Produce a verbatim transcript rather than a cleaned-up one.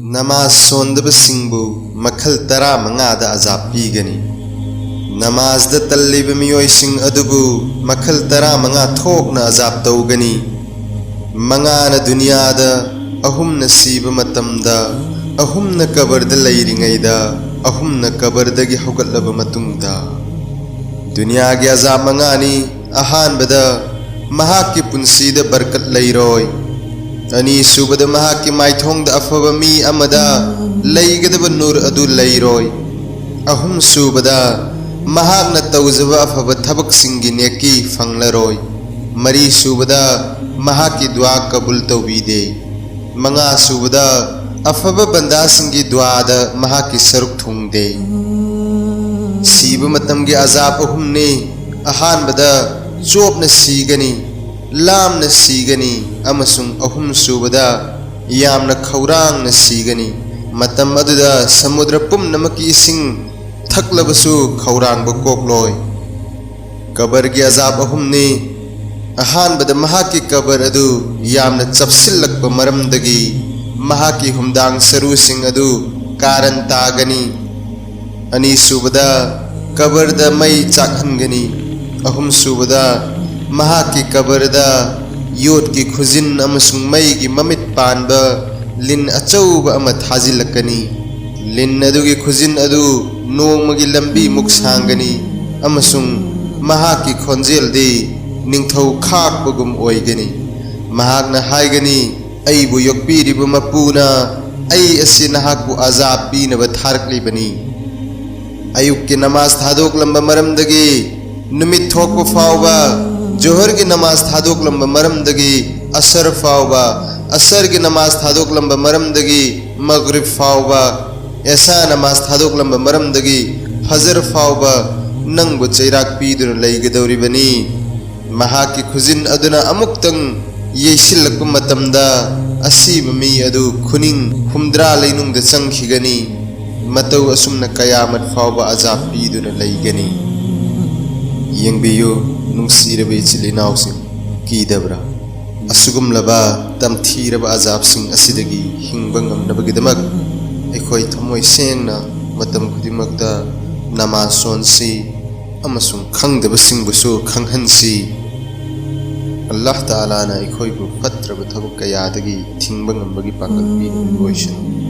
ꯅꯃꯥꯖ ꯁꯣꯟꯗꯕꯁꯤꯡꯕꯨ ꯃꯈꯜ ꯇꯔꯥꯃꯉꯥꯗ ꯑꯖꯥꯕ ꯄꯤꯒꯅꯤ꯫ ꯅꯃꯥꯖꯗ ꯇꯜꯂꯤꯕ ꯃꯤꯑꯣꯏꯁꯤꯡ ꯑꯗꯨꯕꯨ ꯃꯈꯜ ꯇꯔꯥꯃꯉꯥ ꯊꯣꯛꯅ ꯑꯖꯥꯕ ꯇꯧꯒꯅꯤ꯫ ꯃꯉꯥꯅ ꯗꯨꯅꯤꯌꯥꯗ, ꯑꯍꯨꯝꯅ ꯁꯤꯕ ꯃꯇꯝꯗ, ꯑꯍꯨꯝꯅ ꯀꯕꯔꯗ ꯂꯩꯔꯤꯉꯩꯗ, ꯑꯍꯨꯝꯅ ꯀꯕꯔꯗꯒꯤ ꯍꯧꯒꯠꯂꯕ ꯃꯇꯨꯡꯗ꯫ ꯗꯨꯅꯤꯌꯥꯒꯤ ꯑꯖꯥꯕ ꯃꯉꯥꯅꯤ꯫ ꯑꯍꯥꯟꯕꯗ, ꯃꯍꯥꯛꯀꯤ ꯄꯨꯟꯁꯤꯗ ꯕꯔꯀꯠ ꯂꯩꯔꯣꯏ꯫ ꯑꯅꯤꯁꯨꯕꯗ, ꯃꯍꯥꯛꯀꯤ ꯃꯥꯏꯊꯣꯡꯗ ꯑꯐꯕ ꯃꯤ ꯑꯃꯗ ꯂꯩꯒꯗꯕ ꯅꯨꯔ ꯑꯗꯨ ꯂꯩꯔꯣꯏ꯫ ꯑꯍꯨꯝꯁꯨꯕꯗ, ꯃꯍꯥꯛꯅ ꯇꯧꯖꯕ ꯑꯐꯕ ꯊꯕꯛꯁꯤꯡꯒꯤ ꯅꯦꯀꯤ ꯐꯪꯂꯔꯣꯏ꯫ ꯃꯔꯤꯁꯨꯕꯗ, ꯃꯍꯥꯛꯀꯤ ꯗꯨꯋꯥ ꯀꯕꯨꯜ ꯇꯧꯕꯤꯗꯦ꯫ ꯃꯉꯥꯁꯨꯕꯗ, ꯑꯐꯕ ꯕꯟꯗꯥꯁꯤꯡꯒꯤ ꯗꯨꯋꯥꯗ ꯃꯍꯥꯛꯀꯤ ꯁꯔꯨꯛ ꯊꯨꯡꯗꯦ꯫ ꯁꯤꯕ ꯃꯇꯝꯒꯤ ꯑꯖꯥꯕ ꯑꯍꯨꯝꯅꯤ꯫ ꯑꯍꯥꯟꯕꯗ, ꯆꯣꯞꯅ ꯁꯤꯒꯅꯤ, ꯂꯥꯝꯅ ꯁꯤꯒꯅꯤ, ꯑꯃꯁꯨꯡ ꯑꯍꯨꯝꯁꯨꯕꯗ, ꯌꯥꯝꯅ ꯈꯧꯔꯥꯡꯅ ꯁꯤꯒꯅꯤ꯫ ꯃꯇꯝ ꯑꯗꯨꯗ ꯁꯃꯨꯗ꯭ꯔ ꯄꯨꯝꯅꯃꯛꯀꯤ ꯏꯁꯤꯡ ꯊꯛꯂꯕꯁꯨ ꯈꯧꯔꯥꯡꯕ ꯀꯣꯛꯂꯣꯏ꯫ ꯀꯕꯔꯒꯤ ꯑꯖꯥꯕ ꯑꯍꯨꯝꯅꯤ꯫ ꯑꯍꯥꯟꯕꯗ, ꯃꯍꯥꯛꯀꯤ ꯀꯕꯔ ꯑꯗꯨ ꯌꯥꯝꯅ ꯆꯞꯁꯤꯜꯂꯛꯄ ꯃꯔꯝꯗꯒꯤ ꯃꯍꯥꯛꯀꯤ ꯍꯨꯝꯗꯥꯡ ꯁꯔꯨꯁꯤꯡ ꯑꯗꯨ ꯀꯥꯔꯟ ꯇꯥꯒꯅꯤ꯫ ꯑꯅꯤꯁꯨꯕꯗ, ꯀꯕꯔꯗ ꯃꯩ ꯆꯥꯛꯍꯟꯒꯅꯤ꯫ ꯑꯍꯨꯝꯁꯨꯕꯗ, ꯃꯍꯥꯛꯀꯤ ꯀꯕꯔꯗ ꯌꯣꯠꯀꯤ ꯈꯨꯖꯤꯟ ꯑꯃꯁꯨꯡ ꯃꯩꯒꯤ ꯃꯃꯤꯠ ꯄꯥꯟꯕ ꯂꯤꯟ ꯑꯆꯧꯕ ꯑꯃ ꯊꯥꯖꯤꯜꯂꯛꯀꯅꯤ꯫ ꯂꯤꯟ ꯑꯗꯨꯒꯤ ꯈꯨꯖꯤꯟ ꯑꯗꯨ ꯅꯣꯡꯃꯒꯤ ꯂꯝꯕꯤꯃꯨꯛ ꯁꯥꯡꯒꯅꯤ, ꯑꯃꯁꯨꯡ ꯃꯍꯥꯛꯀꯤ ꯈꯣꯟꯖꯦꯜꯗꯤ ꯅꯤꯡꯊꯧ ꯈꯥꯛꯄꯒꯨꯝ ꯑꯣꯏꯒꯅꯤ꯫ ꯃꯍꯥꯛꯅ ꯍꯥꯏꯒꯅꯤ, "ꯑꯩꯕꯨ ꯌꯣꯛꯄꯤꯔꯤꯕ ꯃꯄꯨꯅ ꯑꯩ ꯑꯁꯤ ꯅꯍꯥꯛꯄꯨ ꯑꯖꯥꯕ ꯄꯤꯅꯕ ꯊꯥꯔꯛꯂꯤꯕꯅꯤ"꯫ ꯑꯌꯨꯛꯀꯤ ꯅꯃꯥꯖ ꯊꯥꯗꯣꯛꯂꯝꯕ ꯃꯔꯝꯗꯒꯤ ꯅꯨꯃꯤꯠ ꯊꯣꯛꯄ ꯐꯥꯎꯕ, ꯖꯣꯍꯔꯒꯤ ꯅꯃꯥꯖ ꯊꯥꯗꯣꯛꯂꯝꯕ ꯃꯔꯝꯗꯒꯤ ꯑꯁꯔ ꯐꯥꯎꯕ, ꯑꯁꯔꯒꯤ ꯅꯃꯥꯖ ꯊꯥꯗꯣꯛꯂꯝꯕ ꯃꯔꯝꯗꯒꯤ ꯃꯒ꯭ꯔꯤꯕ ꯐꯥꯎꯕ, ꯑꯦꯁꯥ ꯅꯃꯥꯖ ꯊꯥꯗꯣꯛꯂꯝꯕ ꯃꯔꯝꯗꯒꯤ ꯐꯖꯔ ꯐꯥꯎꯕ ꯅꯪꯕꯨ ꯆꯩꯔꯥꯛ ꯄꯤꯗꯨꯅ ꯂꯩꯒꯗꯧꯔꯤꯕꯅꯤ꯫ ꯃꯍꯥꯛꯀꯤ ꯈꯨꯖꯤꯟ ꯑꯗꯨꯅ ꯑꯃꯨꯛꯇꯪ ꯌꯩꯁꯤꯜꯂꯛꯄ ꯃꯇꯝꯗ, ꯑꯁꯤꯕ ꯃꯤ ꯑꯗꯨ ꯈꯨꯅꯤꯡ ꯍꯨꯝꯗ꯭ꯔꯥ ꯂꯩꯅꯨꯡꯗ ꯆꯪꯈꯤꯒꯅꯤ꯫ ꯃꯇꯧ ꯑꯁꯨꯝꯅ ꯀꯌꯥꯃꯠ ꯐꯥꯎꯕ ꯑꯖꯥꯕ ꯄꯤꯗꯨꯅ ꯂꯩꯒꯅꯤ꯫ ꯌꯦꯡꯕꯤꯌꯨ, ꯅꯨꯡꯁꯤꯔꯕ ꯏꯆꯤꯜ ꯏꯅꯥꯎꯁꯤꯡ, ꯀꯤꯗꯕ꯭ꯔꯥ? ꯑꯁꯤꯒꯨꯝꯂꯕ ꯇꯝꯊꯤꯔꯕ ꯑꯖꯥꯕꯁꯤꯡ ꯑꯁꯤꯗꯒꯤ ꯍꯤꯡꯕ ꯉꯝꯅꯕꯒꯤꯗꯃꯛ ꯑꯩꯈꯣꯏ ꯊꯃꯣꯏ ꯁꯦꯡꯅ ꯃꯇꯝ ꯈꯨꯗꯤꯡꯃꯛꯇ ꯅꯃꯥꯖ ꯁꯣꯟꯁꯤ ꯑꯃꯁꯨꯡ ꯈꯪꯗꯕꯁꯤꯡꯕꯨꯁꯨ ꯈꯪꯍꯟꯁꯤ꯫ ꯑꯜꯂꯥꯍ ꯇꯥꯂꯥꯅ ꯑꯩꯈꯣꯏꯕꯨ ꯐꯠꯇ꯭ꯔꯕ ꯊꯕꯛ ꯀꯌꯥꯗꯒꯤ ꯊꯤꯡꯕ ꯉꯝꯕꯒꯤ ꯄꯥꯡꯒꯜ ꯄꯤꯅꯕꯤꯕ ꯑꯣꯏꯁꯅꯨ꯫